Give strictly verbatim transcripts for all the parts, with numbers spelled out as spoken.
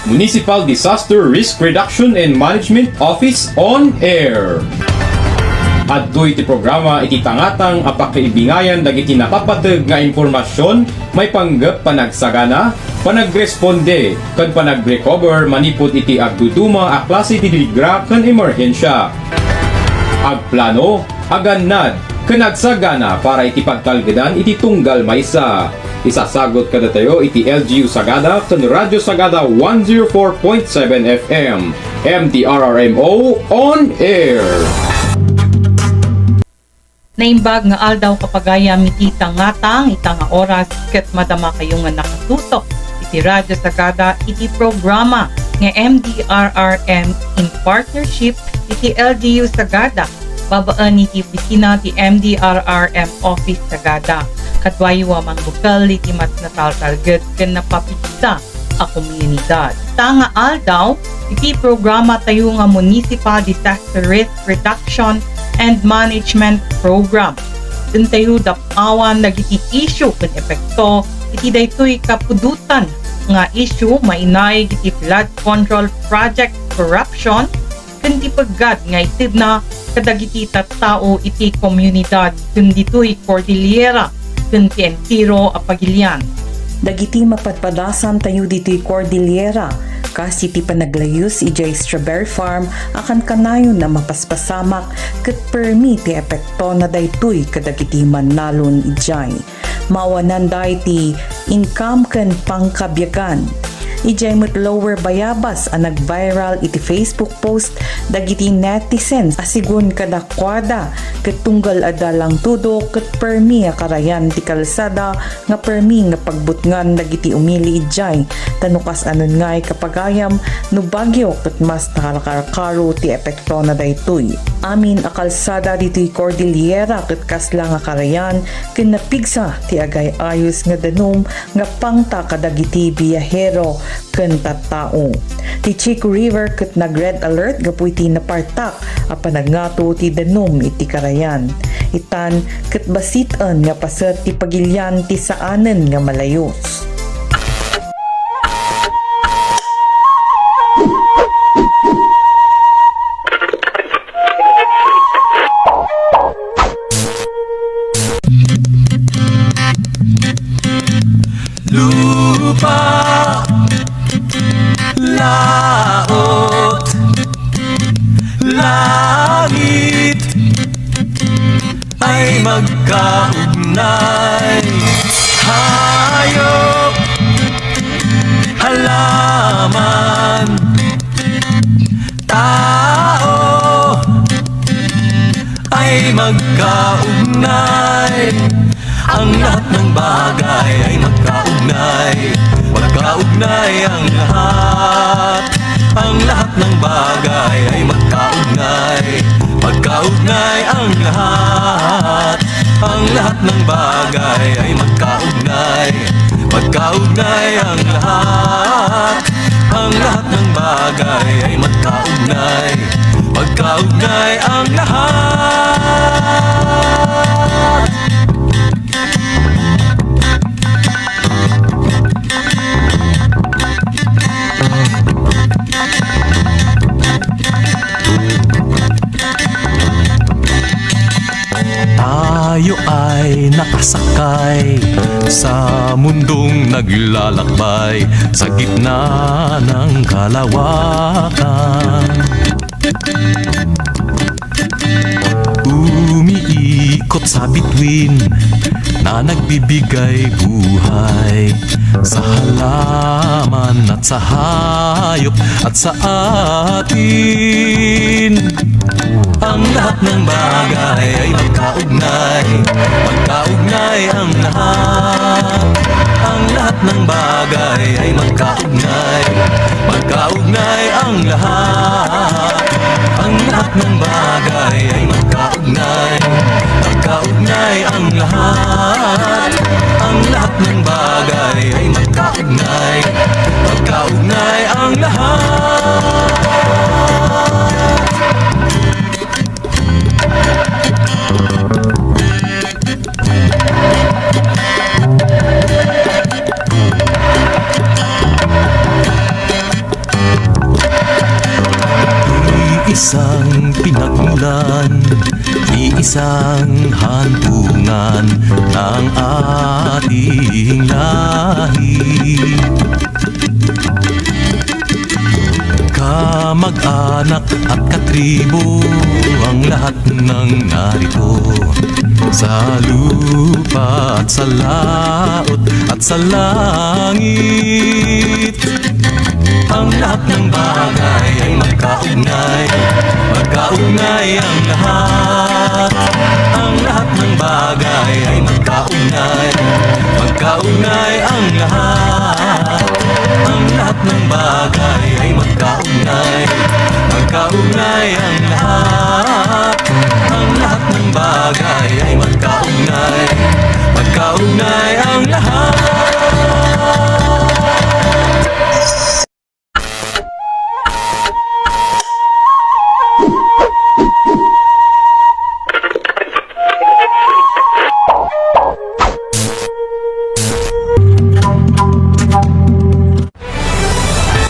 Municipal Disaster Risk Reduction and Management Office on Air. Adtoy ti programa iti tangatang a pakaibingayan dagiti napapateg nga impormasion maipanggep panagsagana, panagresponde, ken panagrecover manipud iti agduduma a klase ti diligra ken emerhensia. Agplano, agannad, ken agsagana para iti pagtalgedan iti tunggal maysa. Isasagut kadatayo iti L G U Sagada ken Radyo Sagada one zero four point seven F M, M D R R M O on air. Naimbag nga aldaw, kapagayam, iti tangatang ita nga oras ket madamakayo nga nakatutok iti Radyo Sagada iti programa nga M D R R M in partnership iti L G U Sagada, babaen iti opisina ti M D R R M Office Sagada. Kaduayo a mangbukel iti mas nataltalged ken napapigsa a komunidad. Ita nga aldaw, iti programa tayo nga Municipal Disaster Risk Reduction and Management Program, dentayo dap-awan dagiti issue ken epekto iti daytoy kapudotan nga issue, mainaig iti flood control project, corruption, ken ti peggad nga itedna kadagiti tattao iti komunidad ken ditoy Cordillera ken ti entero a pagilian. Dagiti mapadpadasantayo ditoy Cordillera, kas iti panaglayus idiay strawberry farm a kankanayon a mapaspasamak, ket permi ti epektona daytoy kadagiti mannalon idiay. Maawananda iti income ken pangkabiagan. Idiay met Lower Bayabas a nag-viral iti Facebook post dagiti netizens a sigun kadakuada ket tunggal adda langtudok ket permi a karayan ti kalsada nga permi nga pagbutngan dagiti umili idiay, ta no kas-anon ngay, kapagayam, no bagyo ket mas nakarkarkaro ti epektona daytoy. Amin a kalsada ditoy Cordillera ket kasla nga karayan ken napigsa ti agay-ayos nga danum nga pangta kadagiti biyahero ken tattao. Ti Chico River ket nag-red alert gapu iti napartak a panagngato ti danum iti karayan. Itan ket bassit-en nga paset ti pagilian ti saanen nga malayus. Lupa, laot, langit ay magkaugnay. Hayop, halaman, tao ay magkaugnay. Ang lahat ng bagay ay magkaugnay. Magkaugnay ang lahat. Ang lahat ng bagay ay magkaugnay. Magkaugnay ang lahat. Ang lahat ng bagay ay magkaugnay. Magkaugnay ang lahat. Ang lahat ng bagay ay magkaugnay. Magkaugnay ang lahat. Tayo ay nakasakay sa mundong naglalakbay sa gitna ng kalawakan. Umiikot sa bituin na nagbibigay buhay sa halaman at sa hayop at sa atin. Ang lahat ng bagay ay magkaugnay. Magkaugnay ang lahat. Ang lahat ng bagay ay magkaugnay. Magkaugnay ang lahat. Ang lahat ng bagay ay magkaugnay. Magkaugnay ang lahat. Ang lahat ng bagay ay magkaugnay. Magkaugnay ang lahat. Isang pinagmulan, iisang hantungan ng ating lahi. Kamag-anak at katribo ang lahat ng narito sa lupa at sa laot at sa langit. Ang lahat ng bagay ay magkaugnay, magkaugnay ang lahat. Ang lahat ng bagay ay magkaugnay, magkaugnay ang lahat. Ang lahat ng bagay ay magkaugnay, magkaugnay ang lahat. Ang lahat ng bagay ay magkaugnay, magkaugnay ang lahat.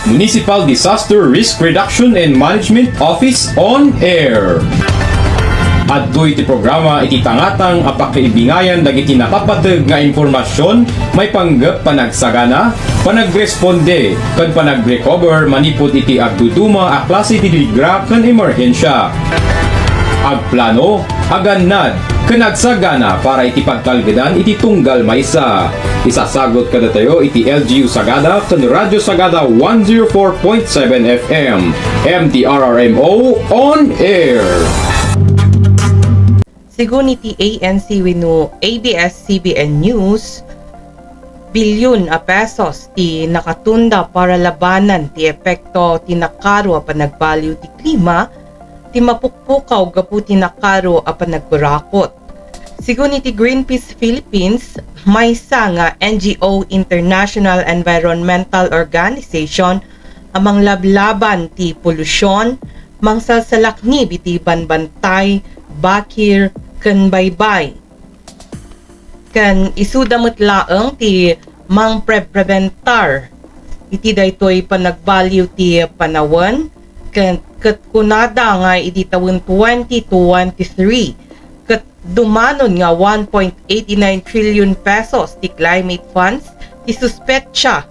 Municipal Disaster Risk Reduction and Management Office on Air. Adtoy ti programa iti tangatang a pakaibingayan dagiti napapateg nga impormasion maipanggep panagsagana, panagresponde, ken panagrecover manipud iti agduduma a klase ti digra ken emerhensia. Agplano, agannad, ken agsagana para iti pagtalgedan iti tunggal maysa. Isasagut kadatayo iti L G U Sagada ken Radyo Sagada one zero four point seven F M, M T R R M O on air. Sigun iti A N C wenno A B S C B N News, bilyun a pesos ti nakatunda para labanan ti epekto ti nakaro a panagbaliw ti klima ti mapukpukaw gapu ti nakaro a panagkurakot. Sigun iti Greenpeace Philippines, maysa nga N G O, international environmental organization, a manglablaban ti polusyon, mangsalsalaknib iti banbantay, bakir, ken baybay. Ken isuda met laeng ti mangpreprebentar iti daytoy panagbaliw ti panawen, ken ket kunada nga idi tawen twenty twenty-three, ket dumanon nga one point eighty-nine trillion pesos ti climate funds ti suspetsa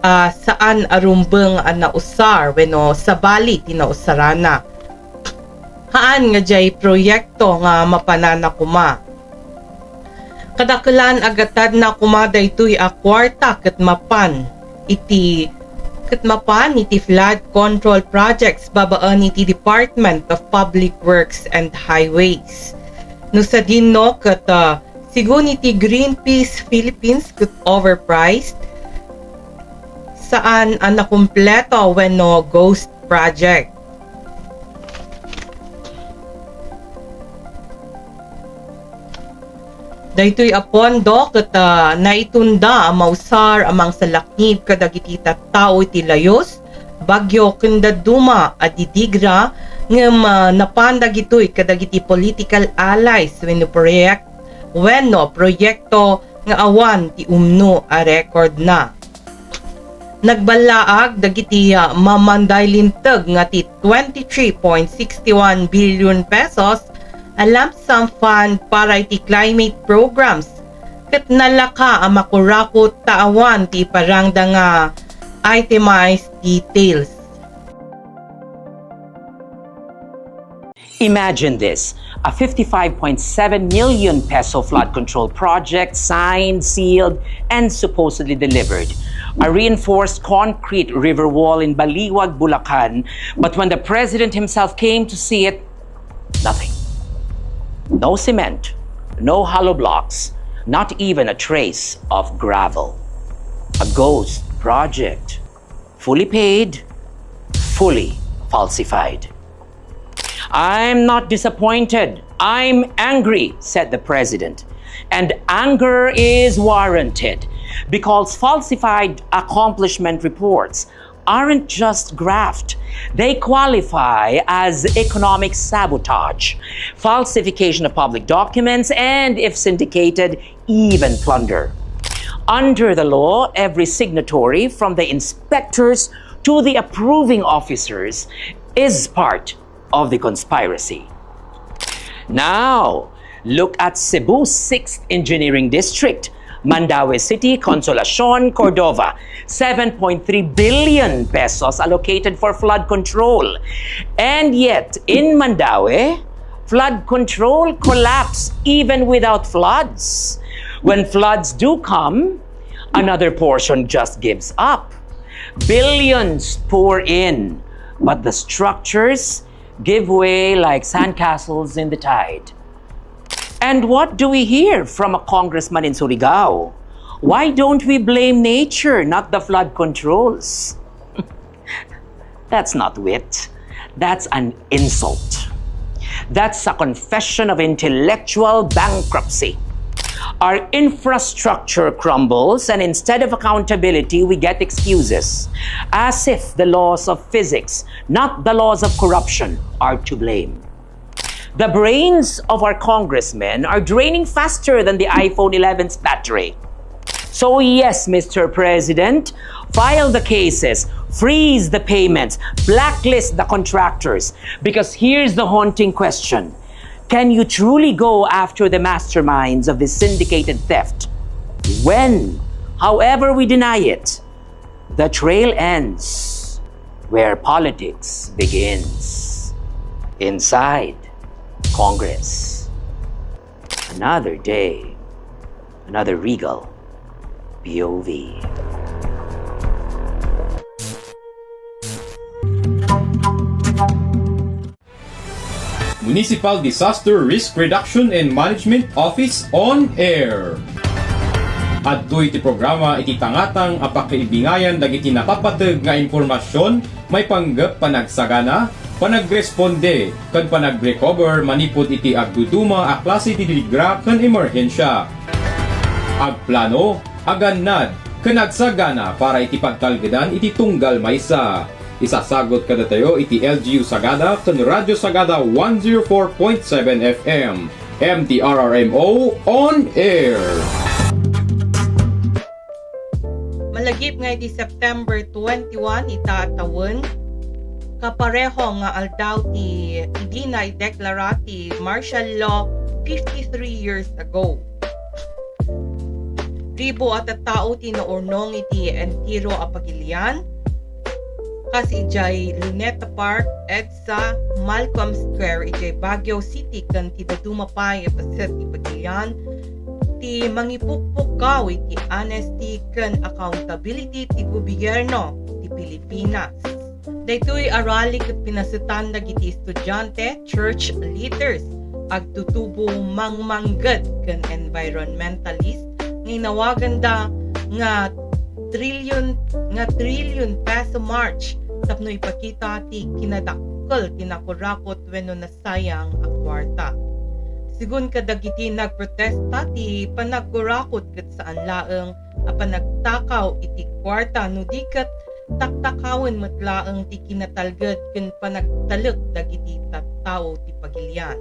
a saan a rumbeng a nausar wenno sabali ti nausarana. Haan nga diay proyekto nga mapanana koma. Kadakelan a gatadna koma daytoy a kuarta ket mapan iti, ket mapan iti flood control projects babaen iti Department of Public Works and Highways. No sadino ket, ah, sigun iti Greenpeace Philippines ket overpriced, saan a nakumpleto wenno ghost project. Daytoy a pondo ket, ah, naitunda a mausar a mangsalaknib kadagiti tattao iti layus, bagyo ken dadduma a didigra, ngem, ah, napan dagitoy kadagiti political allies wenno proyek-, wenno proyekto nga awan ti umno a rekordna. Nagballaag dagiti, ah, mamanday linteg nga ti twenty-three point six one billion pesos a lump sum fund para iti climate programs, ket nalaka a makurakot ta awan ti iparangda nga itemized details. Imagine this, a fifty-five point seven million peso flood control project signed, sealed, and supposedly delivered. A reinforced concrete river wall in Baliwag, Bulacan, but when the president himself came to see it, nothing. No cement, no hollow blocks, not even a trace of gravel. A ghost project. Fully paid, fully falsified. "I'm not disappointed. I'm angry," said the president. And anger is warranted because falsified accomplishment reports aren't just graft. They qualify as economic sabotage, falsification of public documents, and, if syndicated, even plunder. Under the law, every signatory, from the inspectors to the approving officers, is part of the conspiracy. Now, look at Cebu's sixth Engineering District, Mandaue City, Consolacion, Cordova. Seven point three billion pesos allocated for flood control. And yet, in Mandaue, flood control collapsed even without floods. When floods do come, another portion just gives up. Billions pour in, but the structures give way like sandcastles in the tide. And what do we hear from a congressman in Surigao? Why don't we blame nature, not the flood controls? That's not wit. That's an insult. That's a confession of intellectual bankruptcy. Our infrastructure crumbles, and instead of accountability, we get excuses, as if the laws of physics, not the laws of corruption, are to blame. The brains of our congressmen are draining faster than the iPhone eleven's battery. So yes, Mister President, file the cases, freeze the payments, blacklist the contractors, because here's the haunting question. Can you truly go after the masterminds of this syndicated theft when, however we deny it, the trail ends where politics begins? Inside Congress. Another day, another Regal P O V. Municipal Disaster Risk Reduction and Management Office on Air. Adtoy ti programa iti tangatang a pakaibingayan dagiti napapateg nga impormasion maipanggep panagsagana, panagresponde, ken panagrecover manipud iti agduduma a klase ti diligra ken emerhensia. Agplano, agannad, ken agsagana para iti pagtalgedan iti tunggal maysa. Isasagut kadatayo iti L G U Sagada ken Radyo Sagada one zero four point seven F M, M T R R M O on air. Malagip nga iti September twenty-one ita a tawen, kapareho nga aldaw ti idi naideklara ti martial law fifty-three years ago. Ribu a tattao ti naurnong iti entero a pagilian, kas idiay Luneta Park, EDSA, Malcom Square idiay Baguio City ken ti dadduma pay a paset ti pagilian, ti mangipukpukkaw iti honesty ken accountability ti gobierno ti Pilipinas. Daytoy a rally ket pinasetan dagiti estudiante, church leaders, agtutubo, mangmangged ken environmentalist nga inawaganda nga trillion, nga trillion peso march tapno ipakita ti kinadakkel ti nakurakot wenno nasayang a kuarta. Sigun kadagiti nagprotesta, ti panagkurakot ket saan laeng a panagtakaw iti kuarta no di ket taktakawen met laeng ti kinatalged ken panagtalek dagiti tattao ti pagilian.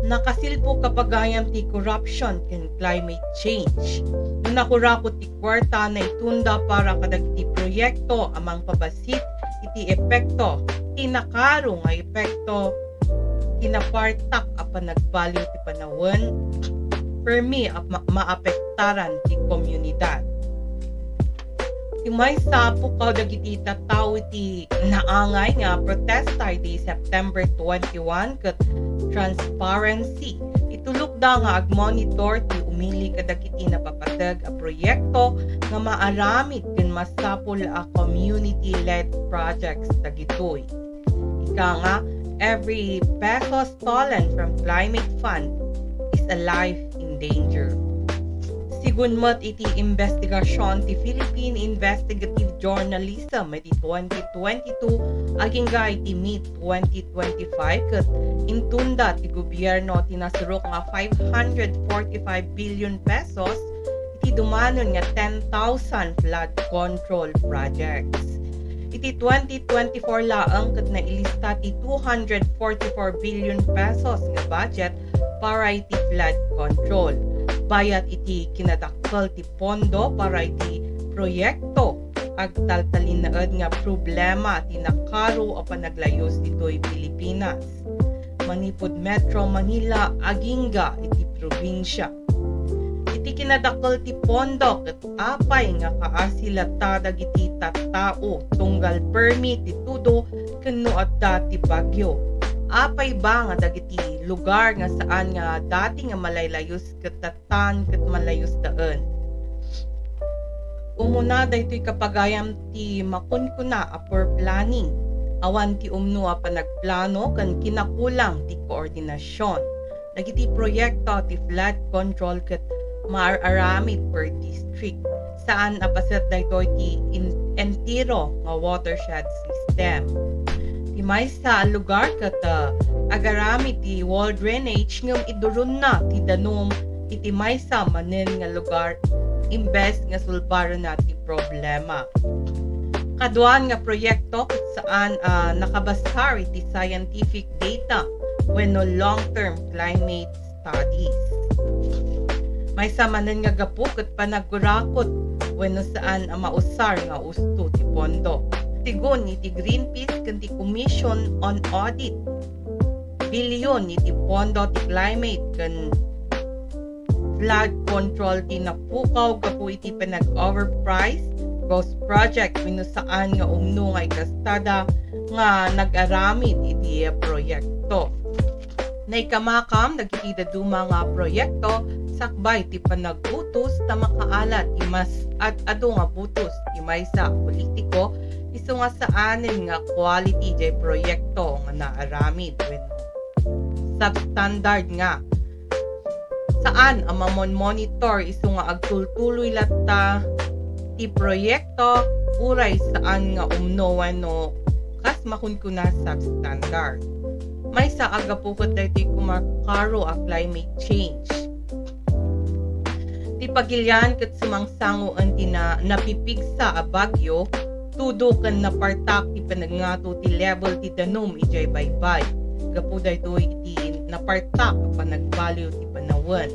Nakasilpo kapagayam ti corruption ken climate change. No nakurakot ti kuarta, naitunda para kadagiti proyekto a mangpabassit iti epekto, ti nakaro nga epekto, ti napartak a panagbaliw ti panawen, permi a ma-, maapektaran ti komunidad. Ti maysa a pukaw dagiti tattao iti naangay nga protesta iti September twenty-one ket transparency. Itulokda nga agmonitor ti umili kadagiti napapateg a proyekto nga maaramid ken masapul a community-led projects dagitoy. Ika nga, every peso stolen from Climate Fund is a life in danger. Sigun met iti imbestigasyon ti Philippine Investigative Journalism iti twenty twenty-two agingga iti May twenty twenty-five, ket intunda ti gobierno ti nasurok nga five hundred forty-five billion pesos iti dumanon nga ten thousand flood control projects. Iti twenty twenty-four laeng ket nailista ti two hundred forty-four billion pesos nga budget para iti flood control, bayat iti kinadakkel ti pondo para iti proyekto agtaltalinaed nga problema ti nakaro a panaglayus ditoy Pilipinas, manipud Metro Manila agingga iti probinsia. Iti kinadakkel ti pondo ket apay nga kaasi latta dagiti tattao tunggal permi ti tudo ken no adda ti bagyo. Apay ba nga dagiti lugar nga saan nga dati nga malaylayus ket tattan ket malayusdaen? Umuna daytoy kapagayam ti makunkuna a poor planning, awan ti umno a panagplano ken kinakulang ti koordinasyon. Dagiti proyekto ti flood control ket maar-aramid per district. Saan a paset daytoy ti in-, entero nga watershed system. Ti maysa a lugar ket, ah, agaramid ti wall drainage ngem iduronna ti danum iti maysa manen nga lugar imbes nga sulbarenna ti problema. Kaduan nga proyekto ket saan a nakabasar iti scientific data wenno long-term climate studies. Maysa manen nga gapu ket panagkurakot wenno saan a mausar nga usto ti pondo. Segun iti Greenpeace ken ti Commission on Audit, bilyon iti pondo ti climate ken flood control ti napukaw gapu iti panag-overprice, ghost project wenno saan nga umno nga ikastada nga nag-aramid iti proyekto. Naikamakam dagiti dadduma nga proyekto sakbay ti panagbutos ta makaalat ti mas ad-adu nga butos ti maysa a politiko isu nga saanen nga quality jay proyekto nga naaramid wenno substandard nga saan a mamon-monitor isu nga agtultuloy latta ti proyekto uray saan nga umno wenno kas makunkuna substandard. Maysa a gapu ket daytoy kumakaro a climate change. Ti pagilian ket sumangsangoen ti na-, napipigsa a bagyo, tudo ken napartak ti panangngato ti level ti danum idiay baybay. Gapu daytoy iti napartak a panagbaliw ti panawen.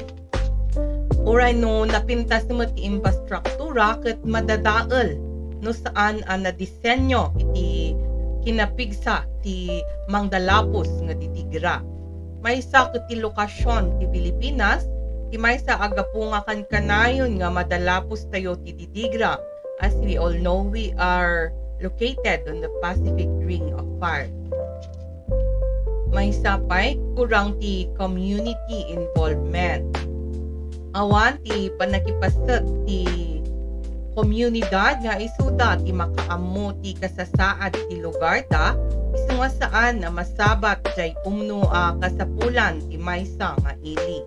Uray no napintas met ti infrastruktura ket madadael no saan a nadisenyo iti kinapigsa ti mangdalapos nga ditigra. Maysa ket ti lokasion ti Pilipinas, ti maysa a gapu nga kankanayon nga madalapos tayo ti ditigra. As we all know, we are located on the Pacific Ring of Fire. Maysa pay, kurang ti community involvement. Awan ti pannakipaset ti komunidad nga isuda ti makaammo ti kasasaad ti lugarda, isu nga saan a masabat jay umno a kasapulan ti maysa nga ili.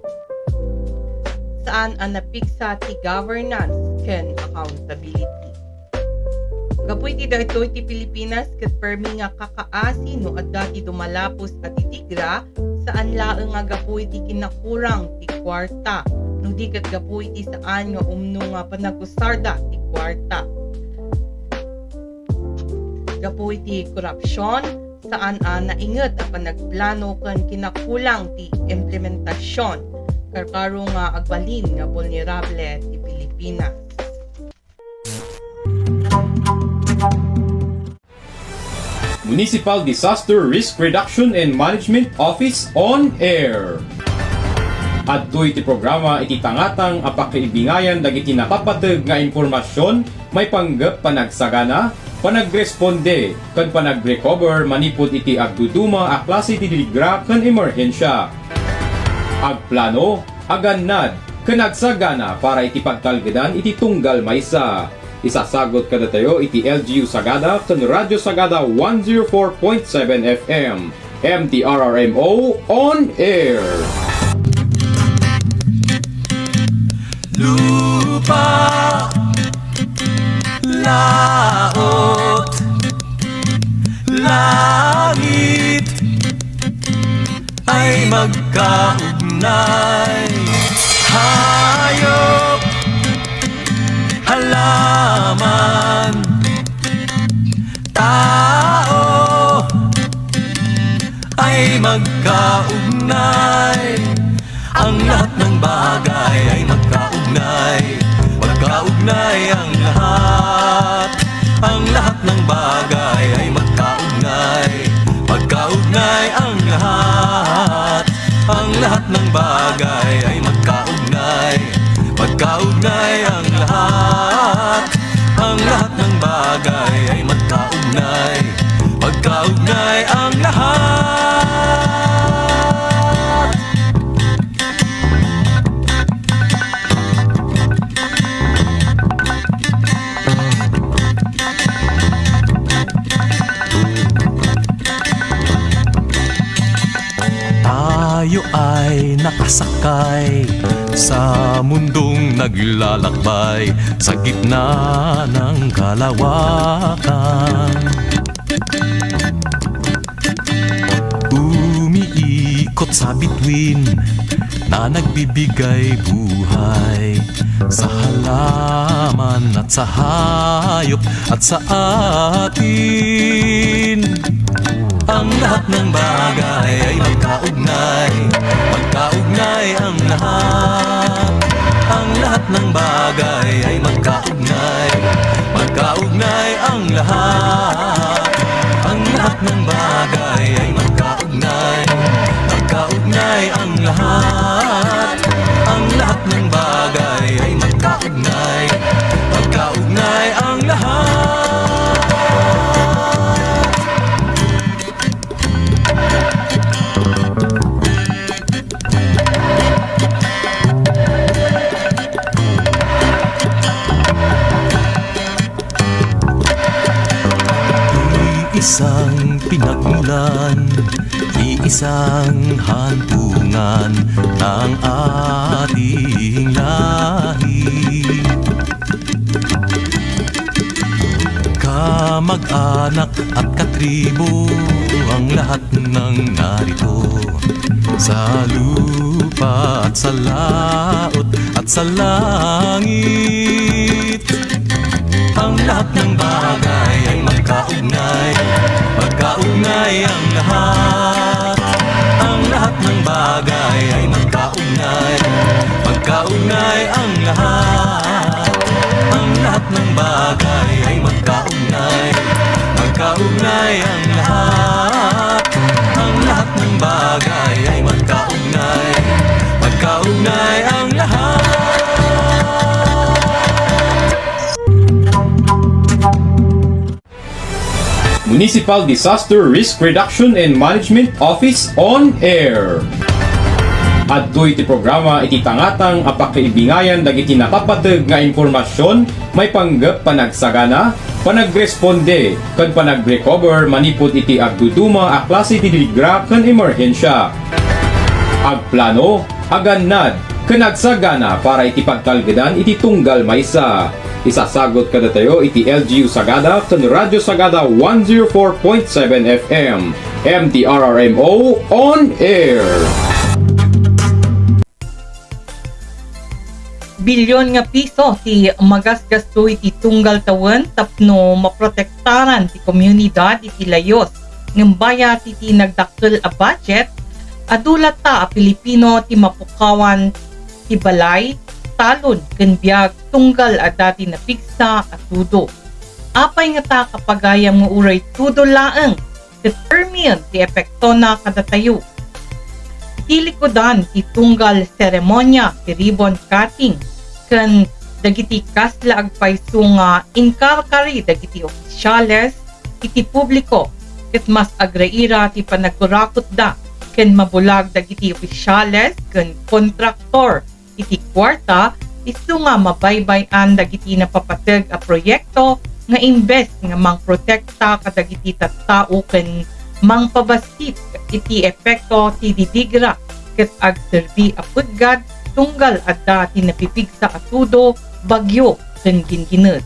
Saan a napigsa ti governance ken accountability. Gapu iti daytoy ti Pilipinas ket permi nga kakaasi no adda ti dumalapos a ditigra, saan laeng nga gapu iti kinakurang ti kuarta, no di ket gapu iti saan nga umno nga panagusarda ti kuarta. Gapu iti korupsion, saan a nainget a panagplano ken kinakulang ti implementasion, karkaro nga agbalin nga bulnerable ti Pilipinas. Municipal Disaster Risk Reduction and Management Office on Air. Adtoy ti programa iti tangatang a pakaibingayan dagiti napapateg nga impormasyon maipanggep panagsagana, panagresponde, ken panagrecover manipud iti agduduma a klase ti ditigra ken emerhensia. Agplano, agannad, ken agsagana para iti pagtalgedan iti tunggal maysa. Isasagut kadatayo iti L G U Sagada ken Radyo Sagada one zero four point seven F M, M T R R M O on air. Lupa, laot, langit, ay magkaugnay. Hayop, halaman, tao ay magkaugnay. Ang lahat ng bagay ay magkaugnay. Magkaugnay ang lahat. Ng bagay ay magkaugnay, magkaugnay ang lahat. Tayo ay nakasakay sa mundong naglalakbay sa gitna ng kalawakan. Umiikot sa bituin na nagbibigay buhay sa halaman at sa hayop at sa atin. Ang lahat ng bagay ay magkaugnay, magkaugnay ang lahat. Ang lahat ng bagay ay magkaugnay, magkaugnay ang lahat. Ang lahat ng bagay ay magkaugnay, magkaugnay ang lahat. Ang lahat ng bagay ay magkaugnay, magkaugnay ang lahat. Iisang pinagmulan, iisang hantungan ng ating lahi. Kamag-anak at katribo, ang lahat ng narito, sa lupa at sa laot at sa langit. Ang lahat ng bagay ay magkaugnay, magkaugnay ang lahat. Ang lahat ng bagay ay magkaugnay, magkaugnay ang lahat. Ang lahat ng bagay ay magkaugnay, magkaugnay ang lahat. Ang lahat ng bagay ay magkaugnay, magkaugnay ang lahat. Municipal Disaster Risk Reduction and Management Office on Air. Adtoy ti programa iti tangatang a pakaibingayan dagiti nakapateg nga impormasion maipanggep panagsagana, panagresponde, ken panagrecover manipud iti agduduma a klase ti diligra ken emerhensia. Agplano, agannad, ken agsagana para iti pagtalgedan iti tunggal maysa. Isasagut kadatayo iti L G U Sagada ken Radyo Sagada one zero four point seven F M, M T R R M O on air. Bilyon nga piso ti magasgasto iti tunggal tawen tapno maprotektaran ti komunidad iti layos ngem bayat iti nagdakkel a budget, adu latta a Pilipino ti mapukawan ti balay, talon ken biag tunggal adda ti napigsa a tudo. Apay ngata kapagayam nga uray tudo laeng ket permi ti epektona kadatayo? Iti likudan ti tunggal seremonia ti ribbon cutting ken dagiti kasla agpayso nga inkarkari dagiti opisyales iti publiko ket mas agraira ti panagkurakotda ken mabulag dagiti opisyales ken kontraktor iti kuarta, isu nga mabaybay-an dagiti napapateg a proyekto nga imbes nga mangprotekta kadagiti tattao ken mangpabassit iti epekto ti didigra ket agserbi a peggad tunggal adda ti napipigsa a tudo, bagyo ken gingined.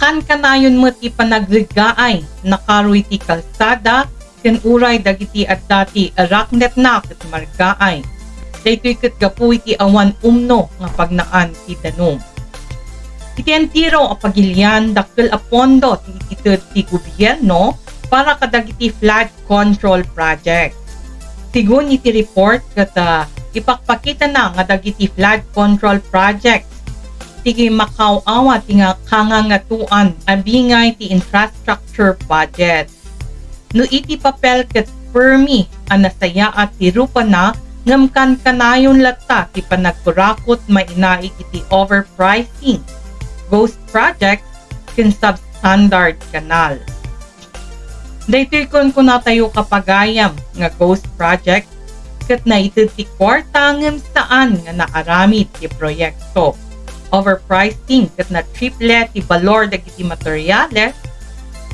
Kankanayon met ti panagreggaay, nakaroy ti kalsada, ken uray dagiti adda ti araknetna ket margaay. Daytoy ket gapu iti awan umno nga pagnaan ti danum. Iti entero a pagilian, dakkel a pondo ti ited ti gobierno para kadagiti flood control project. Sigun iti report ket, ah, ipakpakitana nga dagiti flood control project ti makaw-awa ti nga kangangatoan a bingay ti infrastructure budget. No iti papel ket permi a nasayaat ti rupana Ngem kankanayon latta ti panagkurakot mainaig iti overpricing, ghost project, ken substandard kanal. Daytoy kunkunatayo, kapagayam, nga ghost project ket naited ti kuarta ngem saan nga naaramid ti proyekto. Overpricing ket na-triple ti balor dagiti materiales,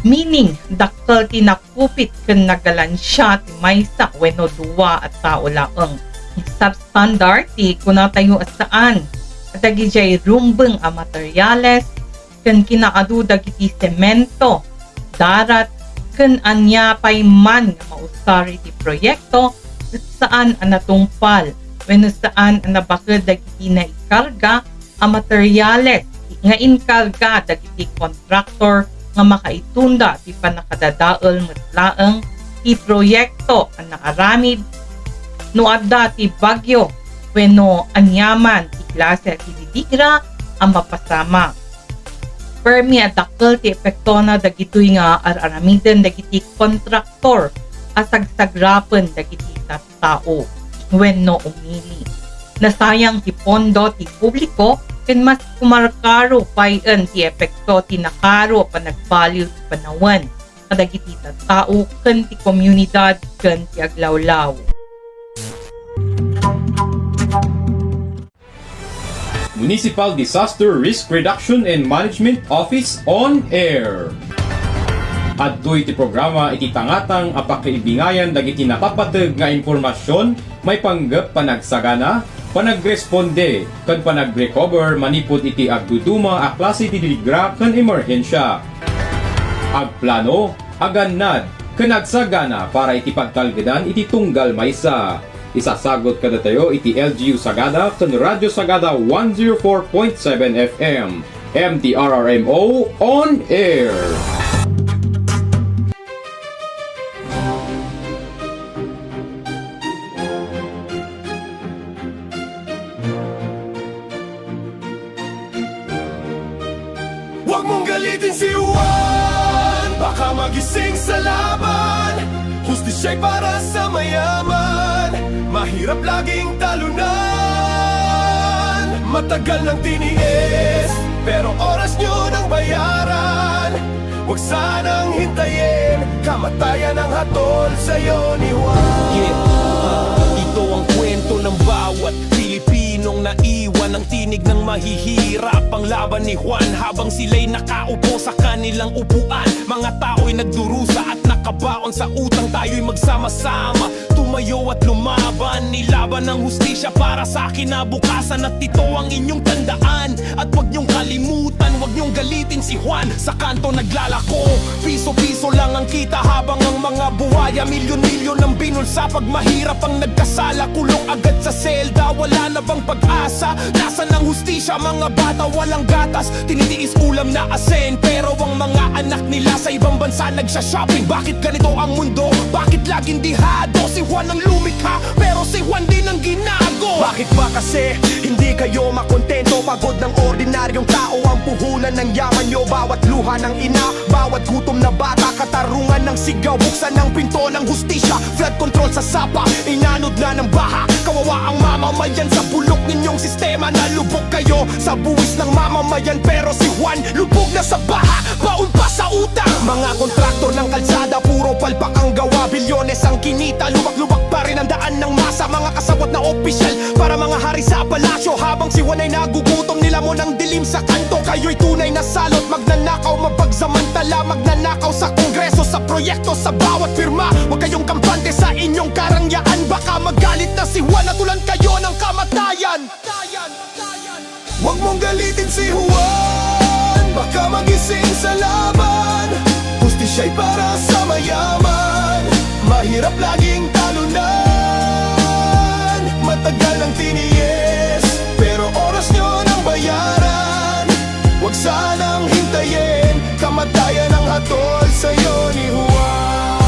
meaning dakkel ti nakupit ken nagalansia ti maysa wenno dua a tao laeng. Substandard ti kunatayo a saan a dagidiay rumbeng a materiales ken kinaadu dagiti semento, darat, ken ania pay man nga mausar iti proyekto ket saan a natungpal wenno saan a nabaked dagiti naikarga a materiales nga inkarga dagiti kontraktor nga makaitunda ti pannakadadael met laeng ti proyekto a naaramid no adda ti bagyo wenno aniaman ti klase ti didigra a mapasamak. Permi a dakkel ti epektona dagitoy nga ar-aramiden dagiti kontraktor a sagsagrapen dagiti tattao wenno umili. Nasayang ti pondo ti publiko ken mas kumarkaro payen ti epekto ti nakaro a panagbaliw ti panawen kadagiti tattao ken ti komunidad ken ti aglawlaw. Municipal Disaster Risk Reduction and Management Office on Air. Adtoy ti programa iti tangatang a pakaibingayan dagiti napapateg nga impormasion maipanggep panagsagana, panagresponde, ken panagrecover manipud iti agduduma a klase ti didigra ken emerhensia. Agplano, agannad, ken agsagana para iti pagtalgedan iti tunggal maysa. Isasagut kadatayo iti L G U Sagada ken Radyo Sagada one zero four point seven F M, M T R R M O on air. Huwag mong galitin si Juan, baka magising sa laban. Hustisya'y para sa mayaman, mahirap laging talunan. Matagal nang tiniis, pero oras nyo nang bayaran. Huwag sanang hintayin, kamatayan ang hatol sa'yo ni Juan. Yeah. Ito ang kwento ng bawat Pilipinong naiwan, ang tinig ng mahihirap, ang laban ni Juan habang sila'y nakaupo sa kanilang upuan. Mga tao'y nagdurusa at nakabaon sa utang, tayo'y magsama-sama tumayo at lumaban. Nilaban ang hustisya para sa kinabukasan, at ito ang inyong tandaan. At wag niyong kalimutan, wag niyong galitin si Juan. Sa kanto naglalako, piso-piso lang ang kita, habang ang mga buhaya milyon-milyon ang binulsa. Pag mahirap ang nagkasala, kulong agad sa selda, wala na bang pag-asa? Nasaan ang hustisya? Mga bata walang gatas, tinitiis ulam na asin, pero ang mga anak nila sa ibang bansa nagsha-shopping. Bakit ganito ang mundo? Bakit laging dihado? Si Juan ang lumikha, pero si Juan din ang ginago. Bakit ba kasi hindi kayo makontento? Pagod ng ordinaryong tao ang puhunan ng yaman nyo. Bawat luha ng ina, bawat gutom na bata, katarungan ng sigaw. Buksan ang pinto ng hustisya, flood control sa sapa, inanod na ng baha. Kawawa ang mamamayan sa bulok ninyong sistema. Nalubog kayo sa buwis ng mamamayan, pero si Juan lubog na sa baha, baon pa sa utang. Mga kontraktor ng kalsada, puro palpak ang gawa. Bilyones ang kinita, lubak-lubak pa rin ang daan ng masa. Mga kasawat na opisyal, para mga hari sa palasyo, habang si Juan ay nagugutom. Nilamon ang dilim sa kanto, kayo'y tunay na salot. Magnanakaw, mapagsamantala, magnanakaw sa kongreso, sa proyekto, sa bawat pirma. Huwag kayong kampante sa inyong karangyaan, baka magalit na si Juan at ulan kayo ng kamatayan. Huwag mong galitin si Juan, baka magising sa laban. Hustisya'y para sa mayaman, mahirap laging talunan. Matagal nang tiniis, pero oras nyo nang bayaran. Huwag sanang hintayin, kamatayan ang hatol sa'yo ni Juan.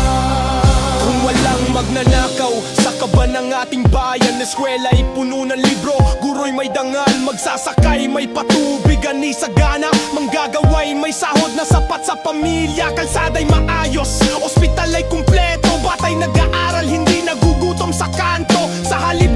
Kung walang magnanakaw sa kaban ng ating bayan, eskwela'y puno ng libro, guro'y may dangal, magsasakay, may patubig, ani sagana, manggagawa'y may sahod na sapat sa pamilya, kalsada'y maayos, ospital ay kumpleto, bata'y nag-aaral, hindi nagugutom sa kanto. Sa halip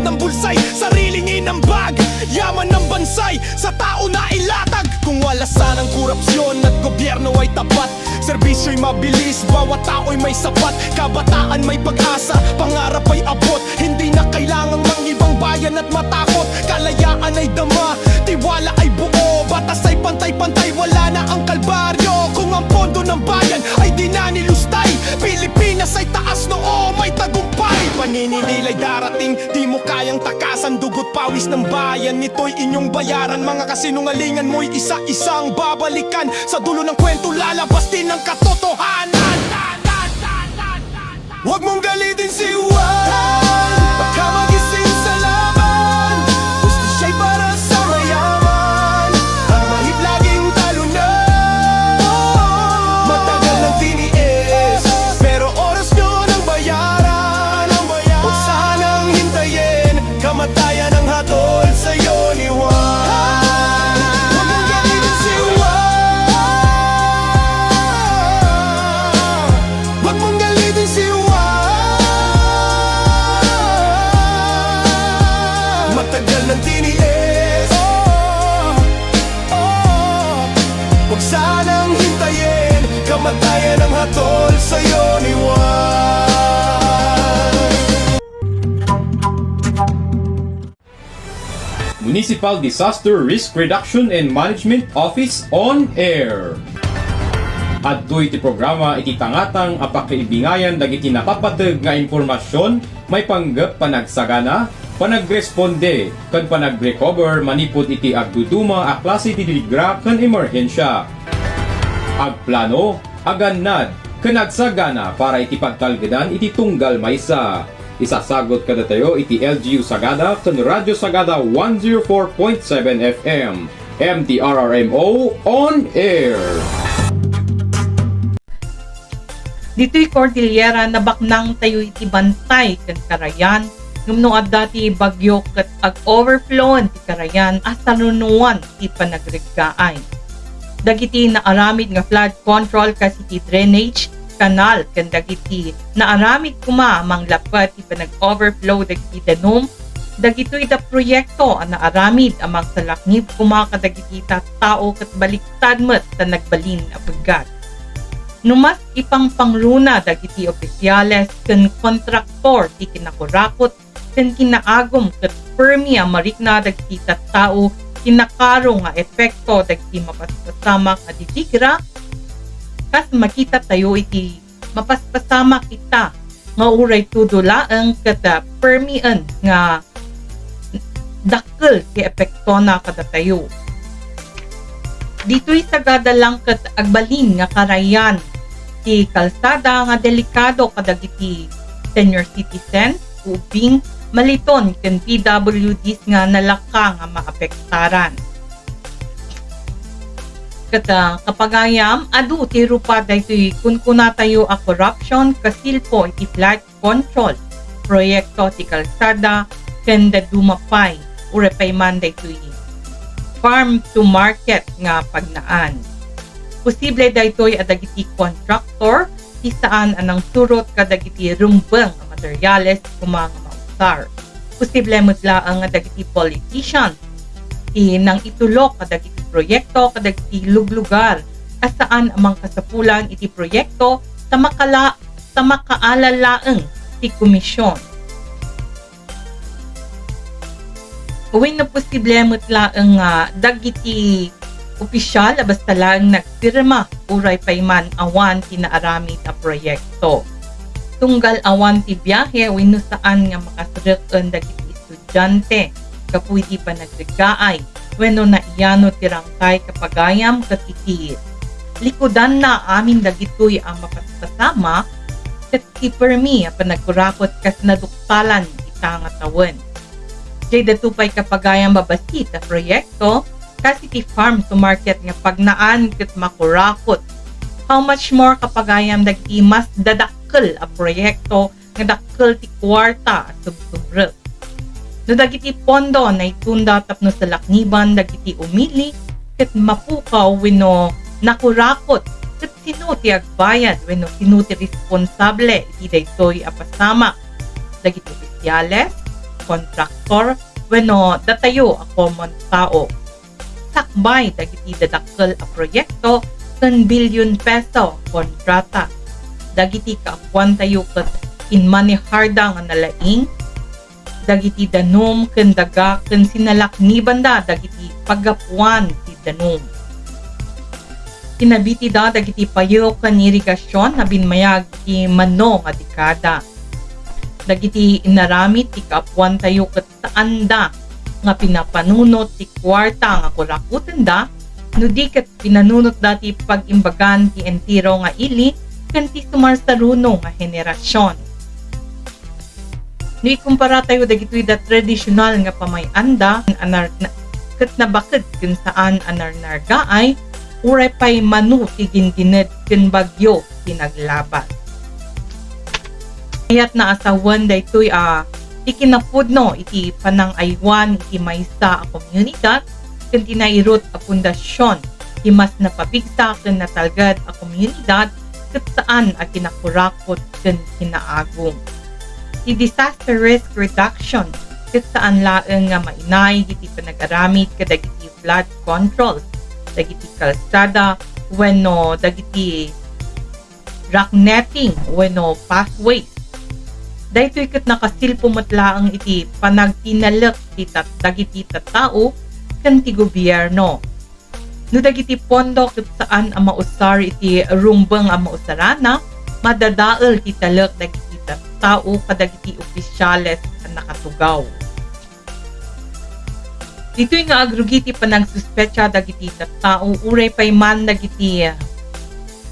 Sa tao na ilatag. Kung wala sanang korupsyon at gobyerno ay tapat, serbisyo'y mabilis, bawat tao'y may sapat, kabataan may pag-asa, pangarap ay abot. Hindi na kailangang mangibang bayan at matakot. Kalayaan ay dama, tiwala ay buo, batas ay pantay-pantay, wala na ang kalbaryo. Kung ang pondo ng bayan ay di na nilustay, Pilipinas ay taas noo, may tagumpay. Paninililay darating, di mo kayang takasan. Dugo't pawis ng bayan, ito'y inyong bayaran. Mga kasinungalingan mo'y isa-isang babalikan. Sa dulo ng kwento, lalabas din ang katotohanan. Huwag mong galitin si Juan. Baka magising sa laban. Hustisiya'y para sa mayaman. Ang mahirap laging talunan. Matagal nang tiniis, pero oras nyo nang bayaran. Huwag sanang hintayin, kamatayan ang hatol sa'yo ni Juan. Huwag mong galitin si Juan. Huwag mong galitin si Juan. Matagal nang tiniis. Oh, oh. Huwag sanang hintayin, kamatayan ang hatol sa'yo ni Juan. Municipal Disaster Risk Reduction and Management Office on Air. Adtoy ti programa iti tangatang a pakaibingayan dagiti napapateg nga impormasion maipanggep panagsagana, panagresponde, ken panagrecover manipud iti agduduma a klase ti diligra ken emerhensia. Agplano, agannad, ken agsagana para iti pagtalgedan iti tunggal maysa. Isasagut kadatayo iti L G U Sagada ken Radyo Sagada one zero four point seven F M, M T R R M O on air. Ditoy Cordillera, nabaknangtayo iti bantay ken karayan, ngem no adda ti bagyo ket ag-overflowen ti karayan a sarunoan ti panagreggaay. Dagiti naaramid nga flood control kas iti drainage, kanal, ken dagiti naaramid koma a manglapped ti panag-overflow dagiti danum, dagitoy da proyekto a naaramid a mangsalaknib koma kadagiti tattao ket baliktad met ta nagbalin a peggat. No mas ipangpangruna dagiti opisyales ken kontraktor ti kinakurakot ken kinaagum ket permi a marikna dagiti tattao ti nakaro nga epekto dagiti mapaspasamak a diligra, kas makitatayo iti mapaspasamak ita nga uray tudo laeng ket, ah, permien nga dakkel ti epektona kadatayo. Ditoy Sagada lang ket agbalin nga karayan ti kalsada nga delikado kadagiti senior citizen, ubing, maliton ken P W Ds nga nalaka nga maapektaran. Ket, ah, kapagayam, adu ti rupa daytoy kunkunatayo a corruption, kasilpo iti flood control, proyekto ti kalsada, ken dadduma pay, uray pay man daytoy farm to market nga pagnaan. Posible daytoy a dagiti kontraktor ti saan a nangsurot kadagiti rumbeng a materyales koma nga mausar. Posible met laeng nga dagiti politician ti nangitulok kadagiti proyekto kadagiti luglugar a saan a mangkasapulan iti proyekto ta makala-, ta makaala laeng ti komisyon. Wenno posible met laeng nga dagiti opisyal a basta laeng nagpirma uray pay man awan ti naaramid a proyekto. Tunggal awan ti biahe wenno saan nga makasrek-en dagiti estudiante gapu iti panagreggaay wenno naiyano ti rangkay kapagayam ket iti likudanna amin dagitoy a mapaspasamak ket ti permi a panagkurakot kas naduktalan ita nga tawen. Daydato pay kapagayam babasi ta proyekto, kas iti farm to market nga pagnaan ket makurakot. How much more kapagayam dagiti mas dadakkel a proyekto nga dakkel ti kuarta a sumsumrek. No dagiti pondo naitunda tapno salakniban dagiti umili ket mapukaw wenno nakurakot, ket sino ti agbayad wenno sino ti responsable iti daytoy a pasamak? Dagiti opisyales, kontraktor, wenno datayo a common tao? sakbay dagiti dadakkel a proyekto ken bilyon peso kontrata. Dagiti kaapuantayo ket inmaneharda nga nalaing dagiti danum ken daga ken sinalaknibanda dagiti paggapuan ti danum. Kinabitida dagiti payo ken irigasion a binmayag ti mano nga dekada. Dagiti inaramid ti kaapuantayo ket saanda nga pinapanunot ti kuarta nga kurakotenda, no di ket pinanunotda ti pag-imbagan ti entero nga ili ken ti sumarsaruno nga henerasion. No ikumparatayo dagitoy da tradisyonal nga pamay-anda, anar-, na-, ket nabaked ken saan a narnargaay, uray pay mano ti gingined ken bagyo ti naglabat. Kayatna a sawen daytoy a ti kinapudno iti panangaywan iti maysa a komunidad ken ti nairut a pundasyon ti mas napabigsa ken natalged a komunidad ket saan a kinakurakot ken kinaagum. Ti disaster risk reduction ket saan laeng nga mainay iti panag-aramid kadagiti flood controls, dagiti kalsada, wenno dagiti rock netting wenno pathways. Daytoy ket nakasilpo met laeng iti panagtinalek ti tat-, dagiti tattao ken ti gobierno. No dagiti pondo ket saan a mausar iti rumbeng a mausarana, madadael ti talek dagiti tattao kadagiti opisyales a nakatugaw. Ditoy nga agrugi ti panagsuspetsa dagiti tattao uray pay man dagiti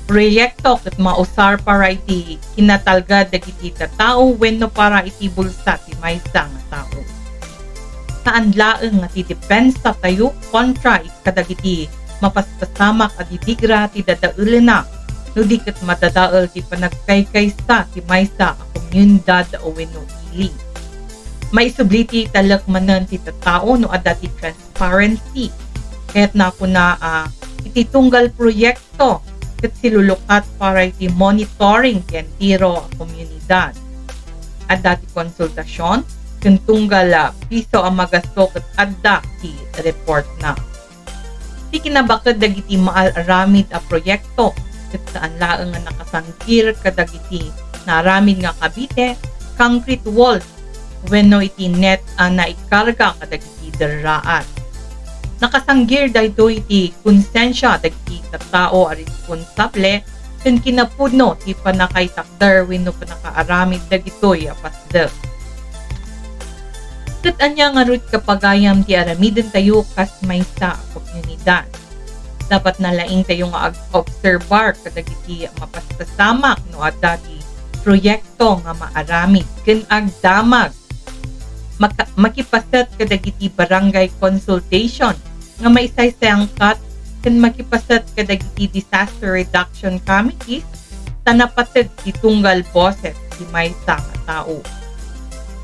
proyekto ket mausar para iti kinatalged dagiti tattao wenno para iti bulsa ti maysa nga tao. Saan laeng nga ti depensa tayo kontra iti kadagiti mapaspasamak a didigra ti dadaelena, no di ket madadael ti panagkaykaysa ti maysa a komunidad wenno ili. Maisubli ti talek manen ti tattao no adda ti transparency. Kayatna a kuna a iti tunggal proyekto ket silulukat para iti monitoring ti entero a komunidad. Adda ti konsultasion ken tunggal a piso a magasto ket adda ti reportna. Ti kinabaked dagiti maal-aramid a proyekto ket saan laeng nga nakasanggir kadagiti naaramid nga kabite, concrete walls, wenno iti net a naikarga kadagiti derraat. Nakasanggir daytoy iti konsensia dagiti tattao a responsable ken kinapudno ti pannakaitakder wenno pannakaaramid dagitoy a paslek. Ket ania ngarud kapagayam ti aramidentayo kas maysa a komunidad? Dapat nalaingtayo nga ag-obserbar kadagiti mapaspasamak no adda ti proyekto nga maaramid ken agdamag. Maka-, makipaset kadagiti barangay consultation nga maisaysayaangkat ken makipaset kadagiti disaster reduction committees ta napateg ti tunggal boses ti maysa nga tao.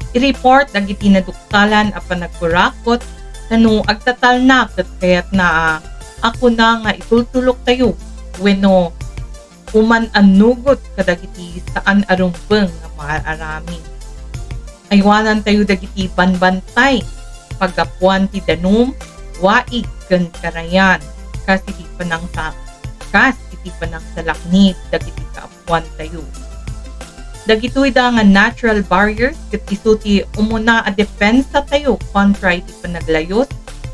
I-report dagiti naduktalan a panagkurakot ta no agtatalna ket kayatna a, a kuna nga itultuloktayo wenno uman-annugot kadagiti saan a rumbeng nga maaramin. Aywanantayo dagiti banbantay, paggapuan ti danum, waig ken karayan, kas iti panangsa-, kas iti panangsalaknib dagiti kaapuantayo. Dagitoy da nga natural barriers ket isu ti umuna a depensatayo kontra iti panaglayus,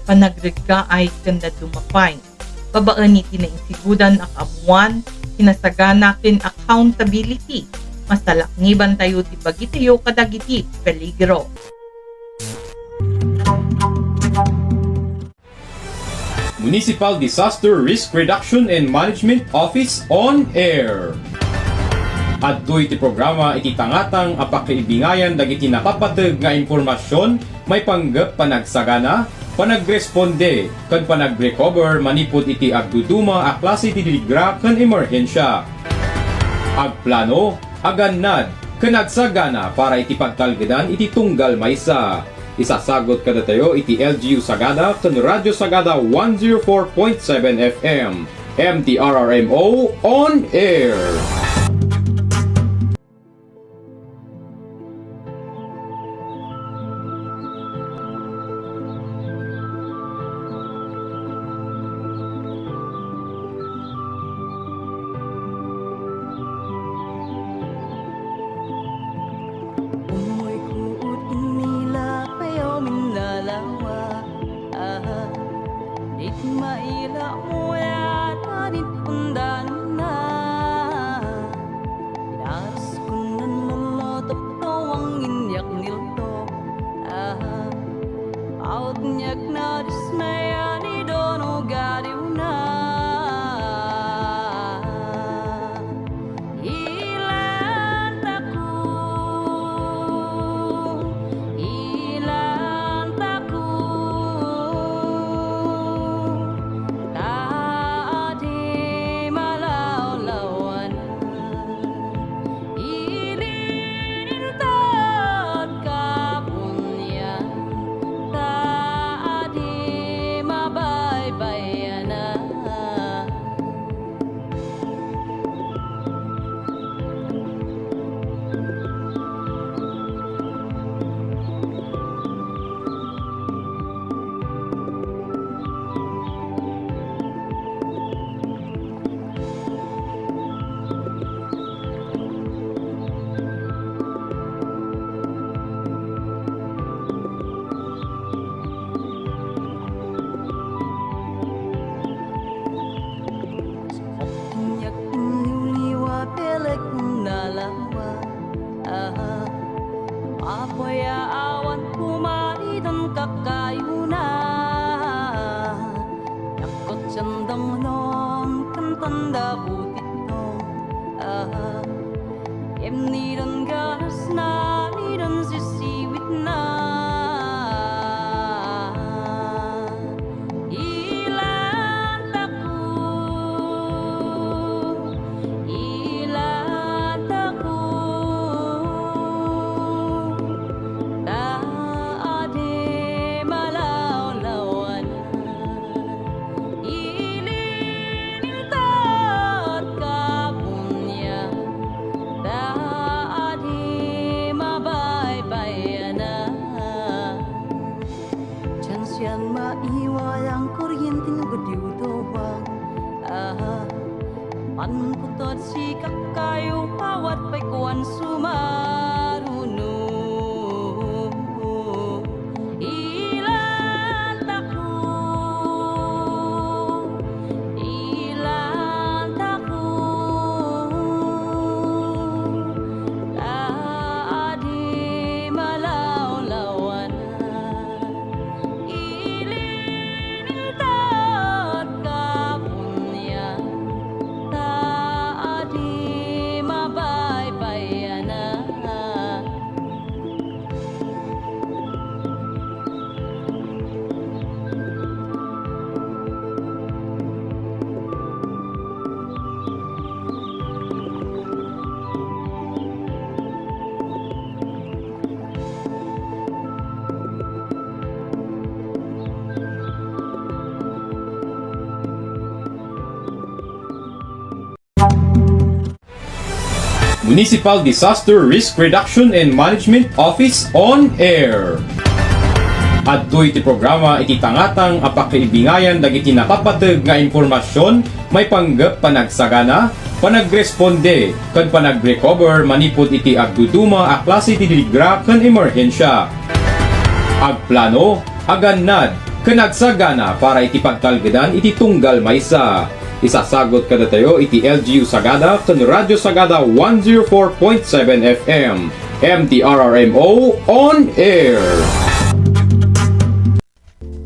panagreggaay ken dadduma pay. Babaen iti nainsigodan a kaammuan, kinasagana ken accountability, masalaknibantayo ti bagitayo kadagiti peligro. Municipal Disaster Risk Reduction and Management Office on Air. Adtoy ti programa iti tangatang a pakaibingayan dagiti napapateg nga impormasion maipanggep panagsagana, panagresponde, ken panagrecover manipud iti agduduma a klase ti digra ken emerhensia. Agplano, agannad, ken agsagana para iti pagtalgedan iti tunggal maysa. Isasagut kadatayo iti L G U Sagada ken Radyo Sagada one zero four point seven F M. M D R R M O on air. Ang non, kantanda butitno, ah, em ni don ganas na, ni don sisiwit na. Ilantako, ilantako, ta adi malawlawan. Ililintat ka punya, ta adi mabaybayanan. Dian sian maiwayang kuryenteng bediw tubang. Ah, panputod si kakkayo awat pay kuan sumaruno. Ilantako, ilantako, ta adi malawlawan. Ililintat ka punya, ta adi mabaybayanan. Municipal Disaster Risk Reduction and Management Office on Air. Adtoy ti programa iti tangatang a pakaibingayan dagiti napapateg nga impormasion maipanggep panagsagana, panagresponde, ken panagrecover manipud iti agduduma a klase ti didigra ken emerhensia. Agplano, agannad, ken agsagana para iti pagtalgedan iti tunggal maysa. Isasagut kadatayo iti L G U Sagada ken Radyo Sagada one zero four point seven F M, M D R R M O on air.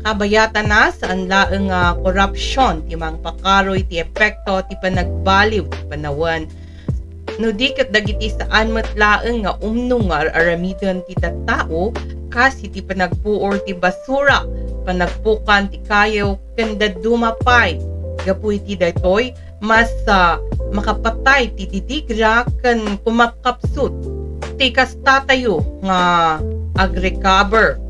Kabayatana, saan laeng nga korupsion ti mangpakaroy ti epekto ti panagbaliw ti panawen. No di ket dagiti saan met laeng nga umno nga ar-aramiden ti tattao, kas iti panagpuor ti basura, panagpukan ti kayo, ken dadduma pay. Gapu iti daytoy, mas, ah, makapatay ti didigra ken kumakapsut ti kastatayo nga agrecover.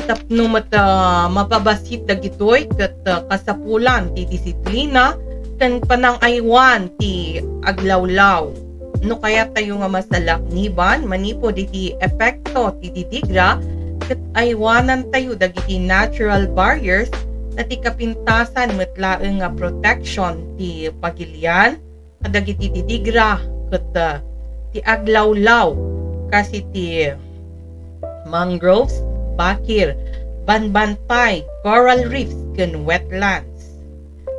Tapno met, ah, mapabassit dagitoy ket, ah, kasapulan ti disiplina ken panangaywan ti aglawlaw. No kayattayo nga masalakniban manipud iti epekto ti didigra, ket aywanantayo dagiti natural barriers ta ti kapintasan met laeng nga protection ti pagilian kadagiti didigra ket, ah, ti aglawlaw kas iti mangroves, bakir, banbantay, coral reefs, ken wetlands.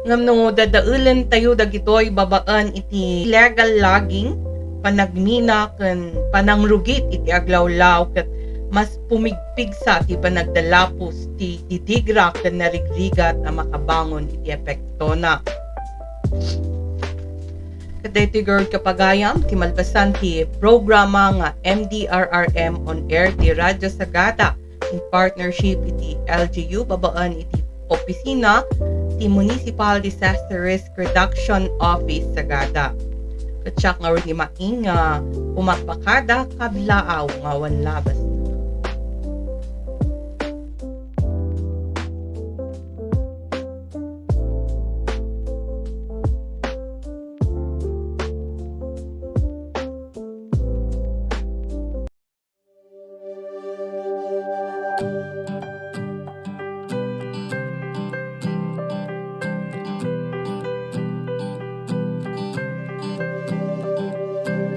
Ngem no dadaelentayo dagitoy babaen iti illegal logging, panagmina, ken panangrugit iti aglawlaw, ket mas pumigpigsa ti panagdalapos ti didigra ken narigrigat a makabangon iti epektona. Ket daytoy garud kapagayam ti malpasan ti programa nga M D R R M on air ti Radyo Sagada in partnership iti L G U babaen iti opisina ti Municipal Disaster Risk Reduction Office Sagada. Ket siak ngarud ni Maing nga pumagpakada kablaaw nga awan labasna.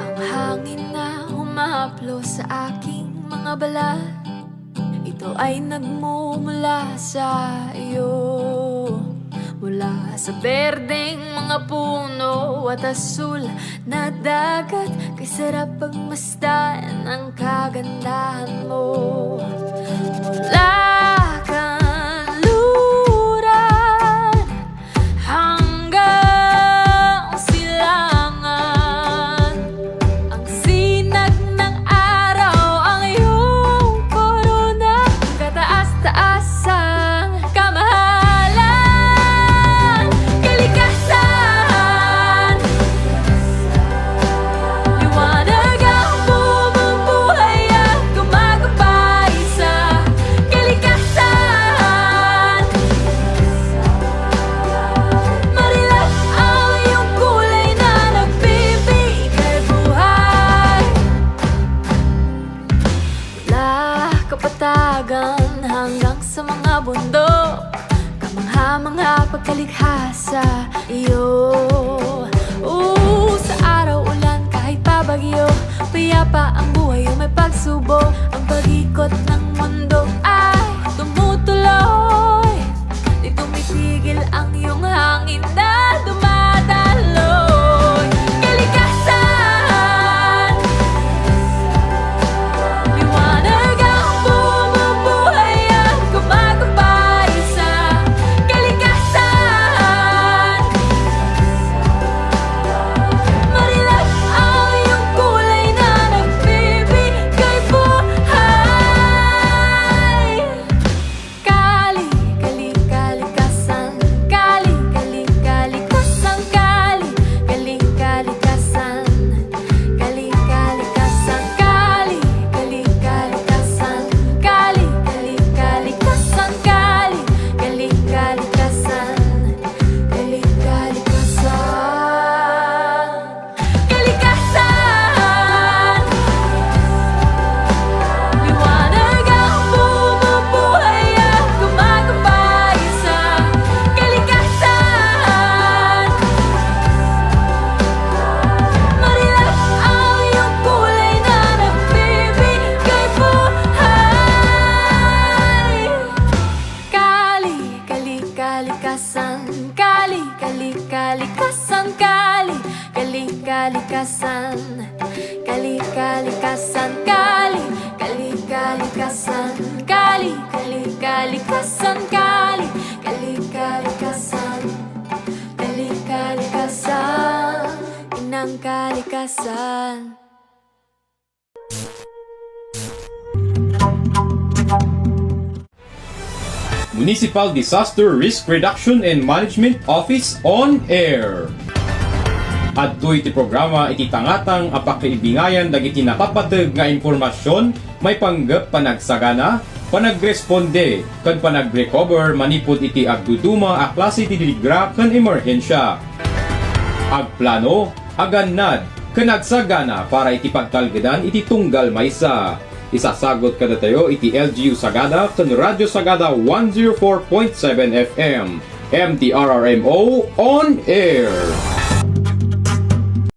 Ang hangin na humahaplos sa aking mga balat, ito ay nagmumula sa iyo. Mula sa berdeng mga puno at asul na dagat, kay sarap pagmasdan ang kagandahan mo. Mula kanluran Likha sa iyo. Oo, sa araw, ulan, kahit pa bagyo, payapa ang buhay o may pagsubok. Ang pag-ikot ng mundo ay tumutuloy. Di tumitigil ang iyong hangin na dumadaloy. Kalikasan, liwanag ang bumubuhay at gumagabay sa kalikasan. Marilak ang iyong kulay na nagbibigay buhay. Kali, kali, kalikasan. Kali, kali, kalikasan. Kali, kali, kalikasan. Kali, kalikasan. Kali, kali, kalikasan. Kali, kali, kalikasan. Kali, kali, kalikasan. Kali, kalikasan. Kalikasan. Liwanag ang bumubuhay at gumagabay sa kalikasan. Marilak ang iyong kulay na nagbibigay buhay. Kali, kali, kalikasan. Kali, kali, kalikasan. Kali, kali, kalikasan. Kali, kalikasan. Kali, kali, kalikasan. Kali, kali, kalikasan. Kali, kali, kalikasan. Kali, kalikasan. Inang kalikasan. Municipal Disaster Risk Reduction and Management Office on Air. Adtoy ti programa iti tangatang a pakaibingayan dagiti napapateg nga impormasyon maipanggep panagsagana, panagresponde, ken panagrecover manipud iti agduduma a klase ti diligra ken emerhensia. Agplano, agannad, ken agsagana para iti pagtalgedan iti tunggal maysa. Isasagut kadatayo iti L G U Sagada ken Radyo Sagada one zero four point seven F M, M T R R M O on air.